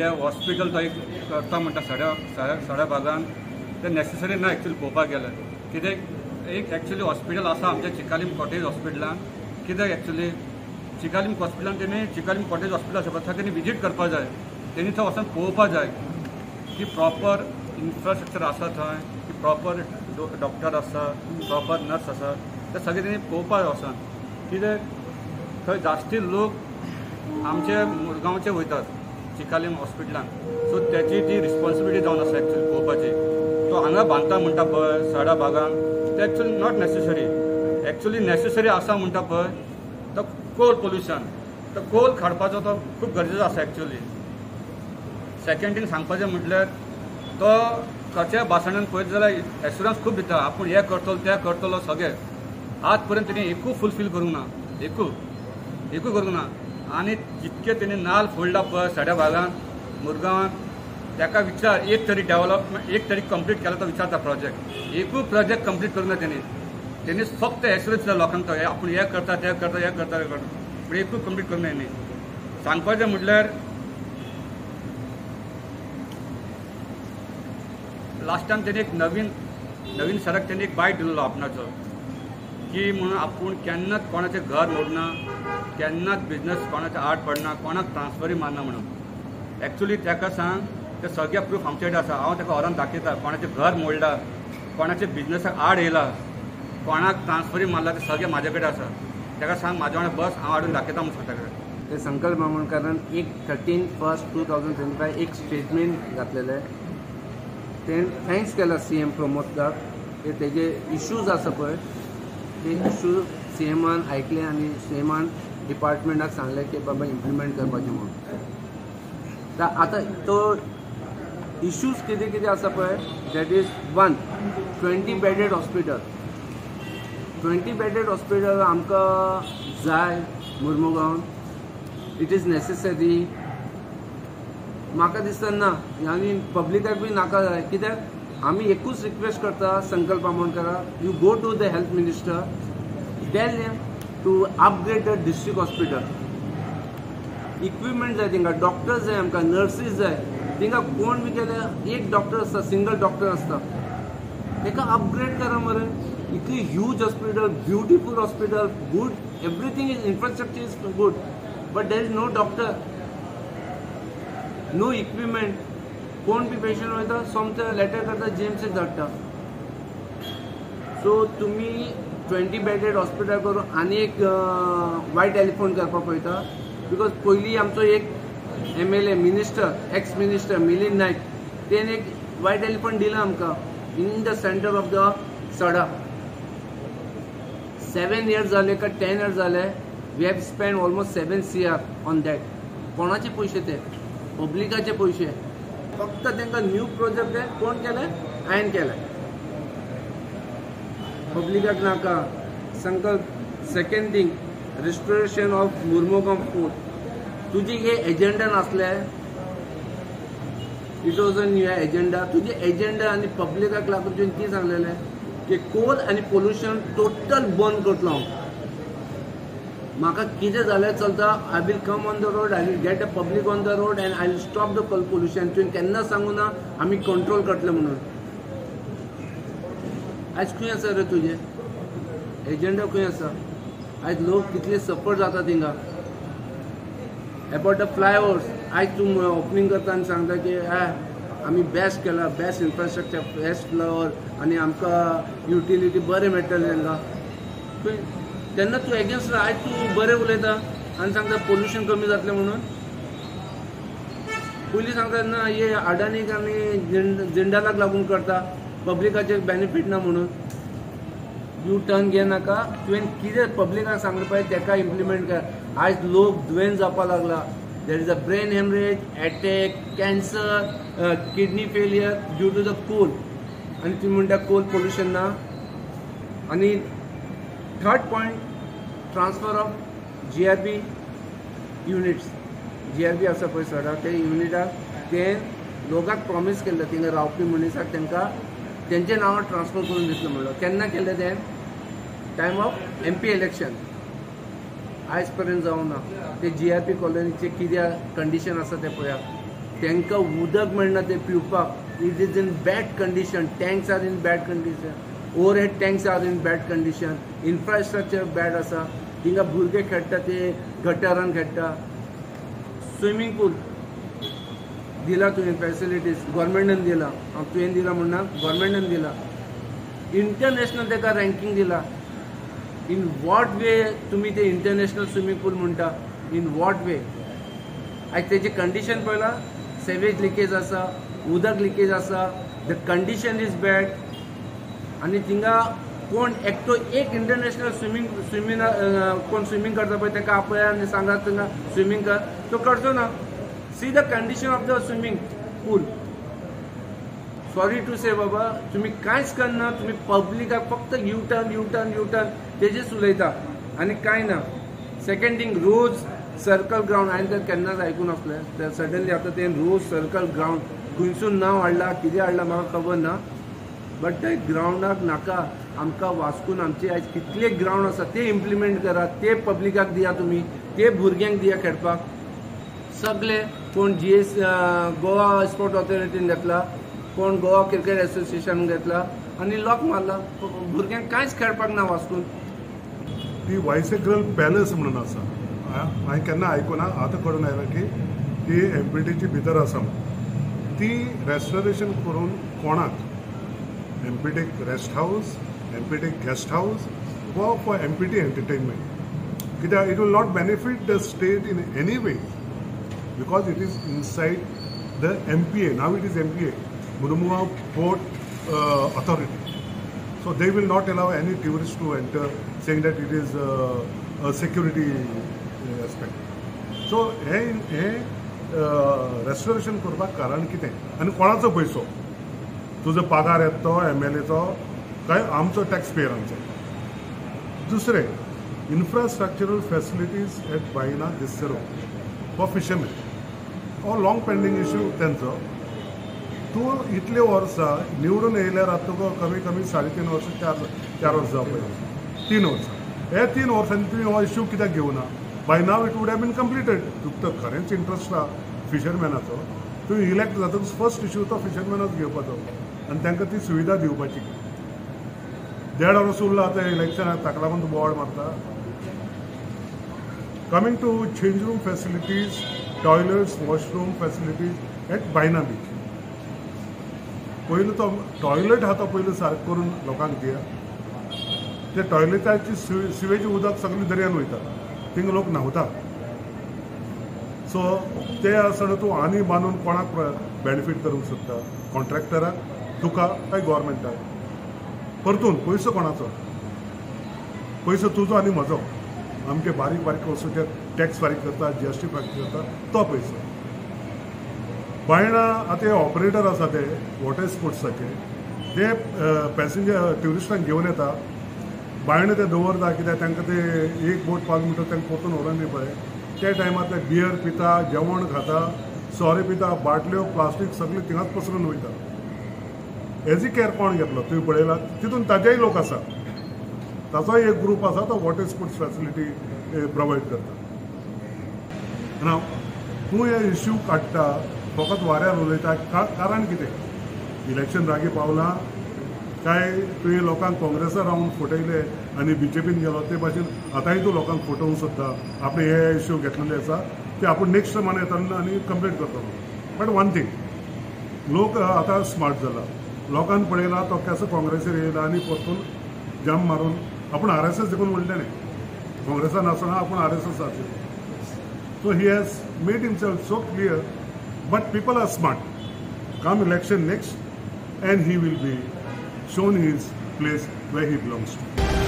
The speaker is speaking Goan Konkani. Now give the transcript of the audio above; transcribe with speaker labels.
Speaker 1: हे हॉस्पिटल तो एक करता म्हणटा सड्या सड्या भागान ते नॅसेसरी ना एक्चुअली पळोवपाक गेल्यार. कित्याक एक एक्चुअली हॉस्पिटल आसा आमच्या चिकालीम कॉटेज हॉस्पिटलान. कित्याक एक्चुअली चिकालीम हॉस्पिटलान तेणी चिकालीम कॉटेज हॉस्पिटल आसा थंय तेणी विजीट करपा जाय, तेणी थंय वचून पळोवपा जाय की प्रॉपर इन्फ्रास्ट्रक्चर आसा थंय, की प्रॉपर डॉक्टर आसा, प्रॉपर नर्स आसा, ते सगळें तेणी पळोवपा जाय वचून. कित्याक थंय जास्ती लोक आमचे मुरगांवचे वयतात चिकालीम हॉस्पिटलान, सो त्याची ती रिस्पॉन्सिबिलिटी जावन आसा एक्चुअली पळोवपाची. तो हांगा बांदता म्हणटा पळय सडा भागान ते actually not necessary. Actually necessary आसा म्हणटा पळय तो कोल पोल्युशन, तो कोल काडपाचो तो खूब गरजेचो आसा एक्चुअली. सेकंड थींग सांगपाचें म्हटल्यार तो खच्या भाशणान पळयत जाल्यार एश्युरन्स खूब दिता, आपूण हें करतलो तें करतलो सगळें. आज पर्यंत तेणी एकूय फुलफील करूंक ना, एकूय करूंक ना. आनी जितके तेणी नाल फोडला पळय सड्या भागान मुरगांवान ताका विचार एक तरी डेवलपमेंट एक तरी कंप्लीट केला तो विचारता प्रोजेक्ट, एकूय प्रोजेक्ट कंप्लीट करूंक ना तेणी. तेणी फक्त एश्युरन्स दिला लोकांक, तो आपूण हें करता तें करता हें करता तें करता, पूण एकूय कंप्लीट करूंक ना तेणी. सांगपाचें म्हटल्यार लास्ट टायम तेणी एक नवीन नवीन सराक तेणी एक बायट दिल्लो आपणाचो की म्हणून आपूण केन्नाच कोणाचें घर मोडना, केन्नाच बिजनस कोणाच्या आड पडना, कोणाक ट्रान्सफरी मारना म्हणून. एक्चुअली ताका सांग ते सगळे प्रूफ आमचे कडेन आसा. हांव ताका व्हरोन दाखयता कोणाचें घर मोडला, कोणाच्या बिजनसाक आड येयला, कोणाक ट्रान्सफरी मारला, ते सगळे म्हाजे कडेन आसा. ताका सांग म्हाज्या वांगडा बस, हांव हाडून दाखयता म्हणून सांगता ताका.
Speaker 2: ते संकल्प आमोणकारान एक 13/1/2025 एक स्टेटमेंट घातलेलें, तेणें thanks केला सी एम प्रमोदाक. ते तेजे इश्यूज आसा पळय ते इश्यू सी एमान आयकले आनी सी एमान डिपार्टमेंटाक सांगलें की बाबा इम्प्लिमेंट करपाचें म्हणून. आतां तो इश्यूज कितें कितें आसा पळय, that is 1 20 bedded hospital. 20 bedded hospital आमकां जाय मुर्मुगांवान, it is necessary. म्हाका दिसता ना आनी पब्लिकाक बी नाका जाय. कित्याक आमी एकूच रिक्वेस्ट करता संकल्प आमोणकाराक, you go to the health minister, tell him to upgrade the district hospital. Equipment जाय तांकां, डॉक्टर्स जाय आमकां, नर्सीस जाय. तांकां कोण बी केल्यार एक डॉक्टर आसता, सिंगल डॉक्टर आसता, ताका अपग्रेड करा मरे. इतली huge hospital, beautiful hospital, good, everything is infrastructure is good, but there is no doctor, no equipment. कोण बी पेशंट वयता सोमते लेटर करता, जीएमसी धाडटा. सो तुमी 20 बेडेड हॉस्पिटल करून आनी एक वायट एलिफंट करपाक पळयता. Because पयलीं आमचो एक MLA minister, ex minister Milind Naik, तेणें एक वायट एलिफंट दिला आमकां in the centre of the Sada. 7 years जाले का 10 इयर्स जाले, we have spend almost 7 CR on that. कोणाचे पयशे ते? पब्लिकाचे पयशे. फक्त तांकां न्यू प्रोजेक्ट कोण केले? हांवें केले. पब्लिकाक नाका. Sankalp second thing, restoration of Mormugao fort. तुजी हे एजेंडा नासले, it was an your agenda. तुजे एजेंडा आनी पब्लिकाक लागून तुवें कितें सांगलेलें की कोल आनी पोल्युशन टोटल बंद करतलो हांव, म्हाका कितें जाल्यार चलता, I will come on the road, I will get the public on the road and I will stop the coal pollution. तुवें केन्ना सांगू ना आमी कंट्रोल करतले म्हणून. आयज खंय आसा रे तुजें एजेंडा? खंय आसा? आयज लोक कितले सफर जाता थिंगा. अबाउट the flyovers, आयज तूं ओपनींग करता आनी सांगता की आमी बेस्ट केला, बेस्ट इन्फ्रास्ट्रक्चर, बेस्ट फ्लायओवर आनी आमकां युटिलिटी बरें मेळटलें तांकां. तेन्ना तूं एगेन्स्ट, आयज तूं बरें उलयता आनी सांगता पोल्युशन कमी जातलें म्हणून. पयलीं सांगता ना हे अडानीक आनी जिंडालाक लागून करता, पब्लिकाचेर बेनिफीट ना म्हणून. यू टर्न घे नाका. तुवें कितें पब्लिकाक सांगलें पळय ताका इम्प्लिमेंट कर. आयज लोक दुयेंत जावपाक लागला. There is a brain haemorrhage, attack, cancer, kidney failure due to the coal. आनी तुमी म्हणटा कोल पोल्युशन ना. आनी third point, transfer of GRB units. GRB आसा पळय सडा, ते युनिटाक ते लोकांक प्रॉमीस केल्लें थिंगा रावपी मनशाक तांकां तेंचे नांवार ट्रान्सफर करून दितलें म्हणलो. केन्ना केलें तें? Time of MP election. आयज पर्यंत जावंक ना. ते जीआरपी कॉलनीचे कितें कंडिशन आसा तें पळयात. तांकां उदक मेळना तें पिवपाक. It is in bad condition, tanks are in bad condition, overhead tanks are in bad condition, infrastructure bad आसा. थिंगा भुरगे खेळटा ते गटारान खेळटा. स्विमींग पूल दिला तुवें, फॅसिलिटीज गव्हर्मेंटान दिला, हांव तुवें दिला म्हणना, गव्हर्मेंटान दिला. इंटरनॅशनल ताका रँकींग दिला. इन what वे तुमी ते इंटरनॅशनल स्विमींग पूल म्हणटा? इन what वे? आयज तेजी कंडिशन पळयला, सेवेज लिकेज आसा, उदक लिकेज आसा, the condition is bad. आनी थिंगा कोण एकटो एक इंटरनॅशनल स्विमींग स्विमींग कोण स्विमींग करता पळय ताका आपया आनी सांगात थिंगा स्विमींग कर, तो करचो ना. See the condition of the swimming pool. Sorry to say बाबा, तुमी कांयच करना, तुमी पब्लिकाक फक्त U turn U turn U turn तेजेच उलयता आनी कांय ना. Second thing, Rose Circle ground हांवें तर केन्नाच आयकूं नासलें, तर सडनली आतां तें रोज सर्कल ग्रावंड खंयसून नांव हाडलां, कितें हाडलां म्हाका खबर ना, बट ते ग्रावंडाक नाका. आमकां वास्कोन आमचे आयज कितले ग्रावंड आसा ते इम्प्लिमेंट करा, ते पब्लिकाक दिया, तुमी ते भुरग्यांक दिया खेळपाक. सगळे कोण जीएस गोवा स्पोर्ट ऑथॉरिटीन घेतला, कोण गोवा क्रिकेट एसोसिएशन घेतला आनी लॉक मारला, भुरग्यांक कांयच खेळपाक ना वास्कोन.
Speaker 3: ती वायसेग्रल पॅलस म्हणून आसा, हांवें केन्ना आयकुना, आतां कळून आयलां की ती एमपीटीची भितर आसा म्हणून. ती रेस्टोरेशन करून कोणाक, एमपीटीक रेस्ट हावस, एमपीटीक गेस्ट हावस वा फॉर एमपीटी एंटरटेनमेंट, कित्याक it will not benefit the state in any way because it is inside the MPA. Now it is MPA, Mormugao Port Authority. So they will not allow any tourist to enter, saying that it is a security aspect. So hey restoration करपाक कारण कितें आनी कोणाचो पयसो, तुजो पगार येता तो एमएलएचो काय आमचो टॅक्स पेयरांचो. दुसरें, infrastructural facilities at Baina Disauro for fishermen हो लाँग पेंडींग इश्यू तेंचो. तूं इतले वर्सां निवडून येयल्यार आतां तुका कमी कमी 3.5 वर्सां 4 वर्सां जावपा, 3 वर्सां. हे 3 वर्सांनी तुवें हो इश्यू कित्याक घेवना? By now it would have been completed. तुका तर खरेंच इंट्रस्ट आहा फिशरमॅनाचो, तूं इलेक्ट जातकच फर्स्ट इश्यू तो फिशरमॅनाच घेवपाचो आनी तांकां ती सुविधा दिवपाची. 1.5 वर्स उरला आतां इलेक्शनाक, ताका लागून तूं बोवाळ मारता. Coming to change room facilities, toilets, washroom facilities at Baina beach. पयलो तो टॉयलेट आहा तो पयलो सारको करून लोकांक दिया. ते टॉयलेटाची सिवेज उदक सगळें दर्यान वयता, थिंगा लोक न्हांवता. सो ते आसतना तूं आनी बांदून कोणाक बेनिफीट करूंक सोदता, कॉन्ट्रॅक्टराक, तुका काय गोवोरमेंटाक? परतून पयसो कोणाचो? पयसो तुजो आनी म्हजो. आमचे बारीक बारीक वस्तूचेर टॅक्स फारीक करता, जीएसटी फारीक करता, तो पयसो. बायणा आतां हे ऑपरेटर आसा ते वॉटर स्पोर्ट्साचे, ते पॅसेंजर ट्युरिस्टांक घेवन येता, बायणा ते दवरता, कित्याक तांकां ते एक बोट पावली म्हणटकच तांकां परतून व्हरोन न्ही पळय. त्या टायमार ते बियर पिता, जेवण खाता, सोरो पिता, बाटल्यो प्लास्टीक सगळें थिंगाच पसरून वयता. हेजी केअर कोण घेतलो तुवें पळयला? तितून ताजेय लोक आसा, ताचोय एक ग्रूप आसा तो वॉटर स्पोर्ट्स फॅसिलिटी प्रोवायड करता. ना तूं हे इश्यू काडटा, फकत वाऱ्यार उलयता, कारण कितें? इलेक्शन लागीं पावलां काय तुवें लोकांक काँग्रेसा रावन फटयले आनी बीजेपीन गेलो, ते भाशेन आतांय तूं लोकांक फटोवंक सोदता. आपणे हे इश्यू घेतलेले आसा ते आपूण नेक्स्ट टायमान येताना आनी कंप्लेट करतलो. बट वन थींग, लोक आतां स्मार्ट जाला, लोकांक पळयला तो कसो काँग्रेसीर येयला आनी परतून जम्प मारून आपूण आरएसएस देखून म्हणलें न्ही, काँग्रेसान आसतना आपूण आरएसएस आशिल्लो. So he has made himself so clear, but people are smart. Come election next and he will be shown his place where he belongs to.